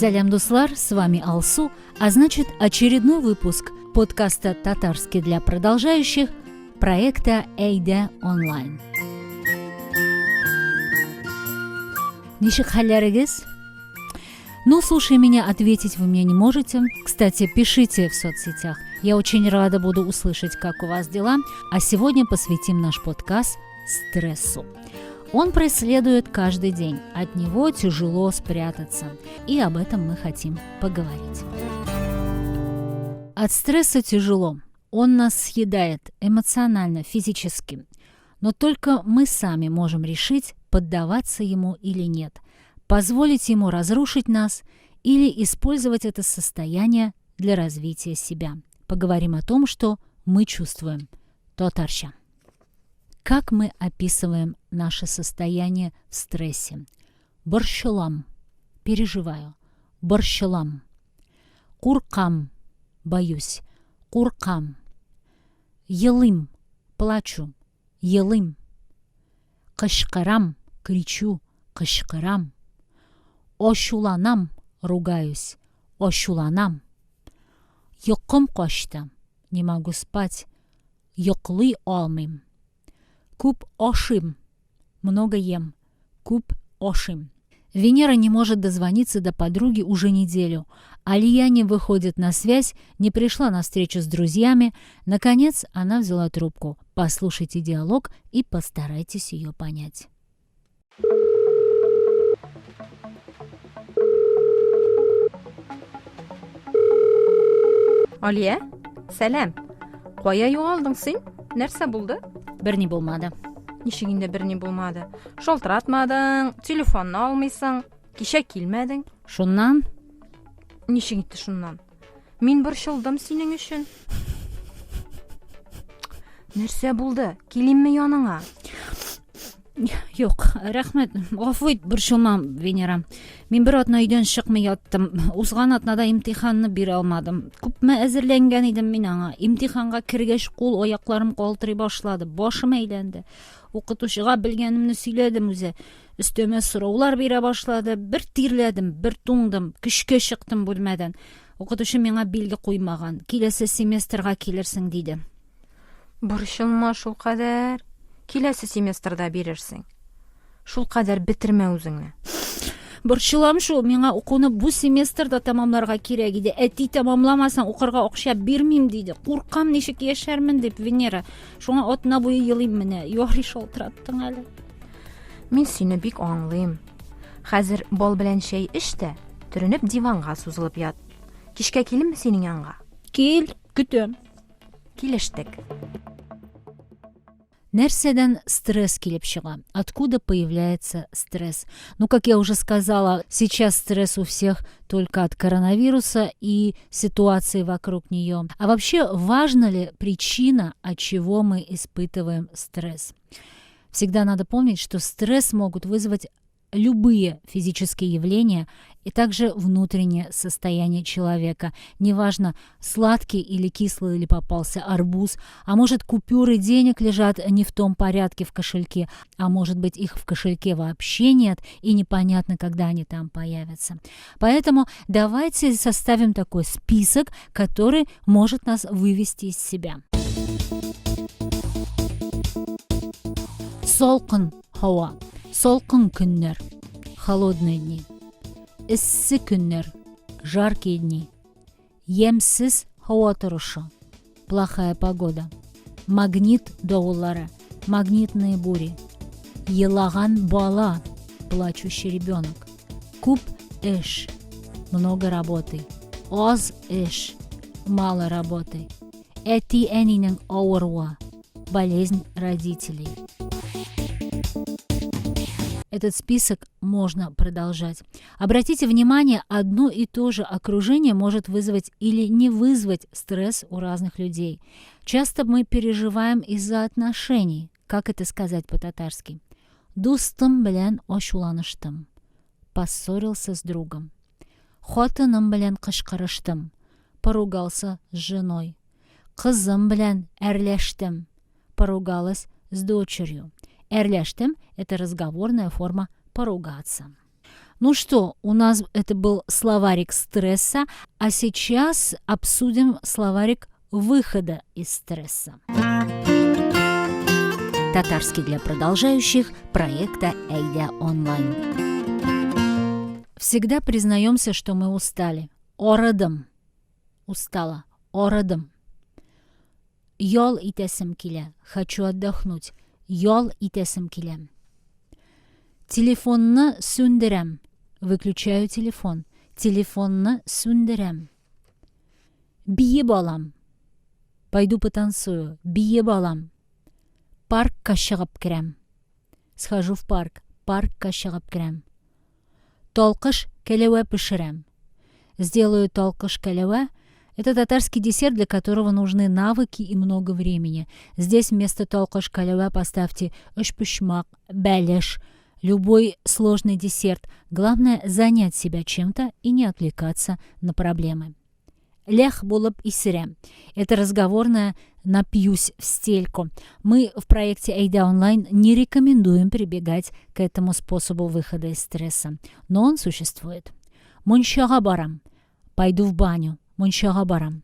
Сәлам, дуслар, с вами Алсу, а значит, очередной выпуск подкаста «Татарский для продолжающих» проекта «Әйдә онлайн». Ничек хәлләрегез? Ну, слушая меня, ответить вы мне не можете. Кстати, пишите в соцсетях. Я очень рада буду услышать, как у вас дела. А сегодня посвятим наш подкаст стрессу. Он преследует каждый день. От него тяжело спрятаться. И об этом мы хотим поговорить. От стресса тяжело. Он нас съедает эмоционально, физически. Но только мы сами можем решить, поддаваться ему или нет, позволить ему разрушить нас или использовать это состояние для развития себя. Поговорим о том, что мы чувствуем. Татарча. Как мы описываем наше состояние в стрессе? Борчылам. Переживаю. Борчылам. Куркам. Боюсь. Куркам. Елыйм. Плачу. Елыйм. Кычкырам. Кричу. Кычкырам. Ачуланам. Ругаюсь. Ачуланам. Йокым качты. Не могу спать. Йоклый алмыйм. Күп ашыйм. Много ем. Күп ашыйм. Венера не может дозвониться до подруги уже неделю. Алия не выходит на связь, не пришла на встречу с друзьями. Наконец она взяла трубку. Послушайте диалог и постарайтесь ее понять. Алия, сәлам. Кая югалдың син? Нәрсә булды? Берни булмады. Ничек инде берни булмады? Шалтыратмадың, телефонны алмыйсың, кичә килмәдең. Шуннан? Ничек итте шуннан? Мин борчылдым синең өчен. Нәрсә булды? Килимме яныңа? Юк, рәхмәт. Гафу ит, борчылма, Венера. Мин бер атна өйдән чыкмый яттым. Узган атнада имтиханны бирә алмадым. Күпме әзерләнгән идем мин аңа. Имтиханга кергәч, кул аякларым калтырый башлады, башым әйләнде. Укытучыга белгәнемне сөйләдем үзе. Өстәмә сораулар бирә башлады. Бер тирләдем, бер туңдым. Көчкә чыктым бүлмәдән. Укытучы миңа билге куймаган. Киләсе семестрга килерсең, диде. Борчылма шулкадәр. Киләсе семестрда бирерсең. Шулкадәр бетермә үзеңне. Борчылам шул, миңа укуны бу семестрда тәмамларга кирәк иде. Әти тәмамламасаң, укырга акча бирмим диде. Куркам, ничек яшәрмен дип, Венера. Шуңа атна буе елыйм менә. Ярый шалтыраттың әле. Мин сине бик аңлыйм. Хәзер бал белән чәй эч тә, төренеп диванга сузылып ят. Кичкә килимме синең янга? Кил, көтәм. Килештек. Нәрсәдән стресс килеп чыга? Откуда появляется стресс? Ну, как я уже сказала, сейчас стресс у всех только от коронавируса и ситуации вокруг нее. А вообще, важна ли причина, от чего мы испытываем стресс? Всегда надо помнить, что стресс могут вызвать любые физические явления и также внутреннее состояние человека. Неважно, сладкий или кислый или попался арбуз, а может, купюры денег лежат не в том порядке в кошельке, а может быть, их в кошельке вообще нет и непонятно, когда они там появятся. Поэтому давайте составим такой список, который может нас вывести из себя. Салкын һава. Салкын көннәр. Холодные дни. Эссе көннәр. Жаркие дни. Ямьсез һава торышы. Плохая погода. Магнит давыллары. Магнитные бури. Елаган бала. Плачущий ребенок. Күп эш. Много работы. Аз эш. Мало работы. Әти-әнинең авыруы. Болезнь родителей. Этот список можно продолжать. Обратите внимание, одно и то же окружение может вызвать или не вызвать стресс у разных людей. Часто мы переживаем из-за отношений. Как это сказать по-татарски? Дустым белән ачуланыштым. Поссорился с другом. Хатыным белән кычкырыштым. Поругался с женой. Кызым белән әрләштем. Поругалась с дочерью. Әрләштем – это разговорная форма поругаться. Ну что, у нас это был словарик стресса, а сейчас обсудим словарик выхода из стресса. Татарский для продолжающих проекта Әйдә онлайн. Всегда признаемся, что мы устали. Арыдым. Устала. Арыдым. Ял итәсем килә. Хочу отдохнуть. Ял итәсем килә. Телефонны сүндерәм. Выключаю телефон. Телефонны сүндерәм. Биеп алам. Пойду потанцую. Биеп алам. Паркка чыгып керәм. Схожу в парк. Паркка чыгып керәм. Талкыш кәләвә пешерәм. Сделаю талкыш кәләвә. Это татарский десерт, для которого нужны навыки и много времени. Здесь вместо талкыш кәләвә поставьте өчпочмак, бәлеш, любой сложный десерт. Главное – занять себя чем-то и не отвлекаться на проблемы. Ләх булып исерәм. Это разговорное «напьюсь в стельку». Мы в проекте Әйдә онлайн не рекомендуем прибегать к этому способу выхода из стресса, но он существует. Мунчага барам. Пойду в баню. Мунчага барам.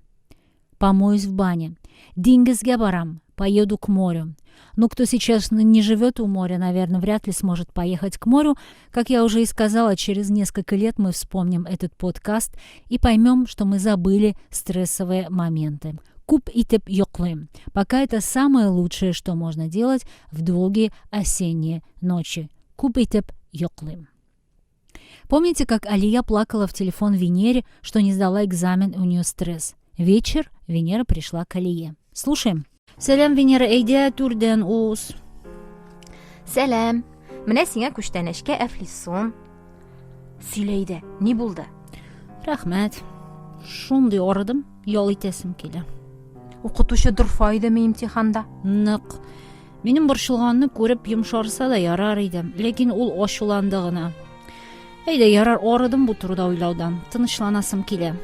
Помоюсь в бане. Диңгезгә барам. Поеду к морю. Ну, кто сейчас не живет у моря, наверное, вряд ли сможет поехать к морю. Как я уже и сказала, через несколько лет мы вспомним этот подкаст и поймем, что мы забыли стрессовые моменты. Күп итеп йоклыйм. Пока это самое лучшее, что можно делать в долгие осенние ночи. Күп итеп йоклыйм. Помните, как Алия плакала в телефон Венере, что не сдала экзамен, и у нее стресс? Вечер Венера пришла к Алие. Слушаем. Сәлам, Венера, әйдә түрдән уз. Сәлам. Менә сиңа күчтәнәчкә әфлисун. Сөйлә әйдә, ни булды? Рәхмәт. Шундый арыдым, ял итәсем килә. Укытучы дорфа идеме имтиханда? Нык. Минем борчылганны күреп йомшарса да ярар иде, ләкин ул ачуланды гына. Әйдә, ярар, арыдым бу турыда уйлаудан. Тынычланасым килә.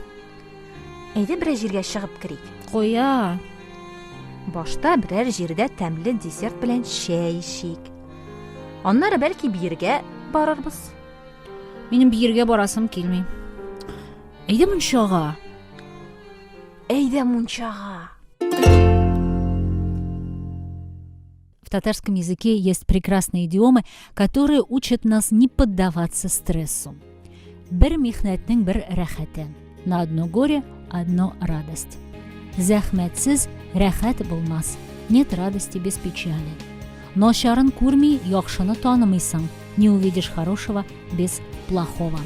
Әйдә берәр җиргә чыгып керик. Кая? Башта берәр җирдә тәмле десерт белән чәй эчик. Аннары бәлки биергә барырбыз. Минем биергә барасым килми. Әйдә мунчага. Әйдә мунчага. В татарском языке есть прекрасные идиомы, которые учат нас не поддаваться стрессу. Бер михнәтнең бер рәхәте. На одно горе одно радость. Зәхмәтсез рәхәт булмас. Нет радости без печали. Начарын күрми, яхшыны танымыйсың. Не увидишь хорошего без плохого.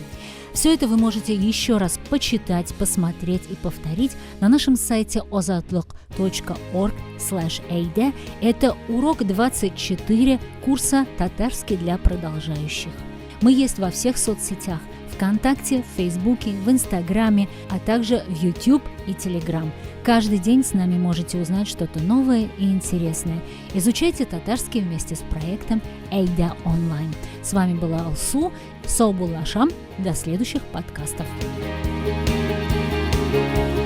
Все это вы можете еще раз почитать, посмотреть и повторить на нашем сайте azatliq.org/eyde. Это урок 24 курса «Татарский для продолжающих». Мы есть во всех соцсетях – ВКонтакте, в Фейсбуке, в Инстаграме, а также в YouTube и Телеграм. Каждый день с нами можете узнать что-то новое и интересное. Изучайте татарский вместе с проектом Әйдә онлайн. С вами была Алсу. Саубуллашам. До следующих подкастов. Thank you.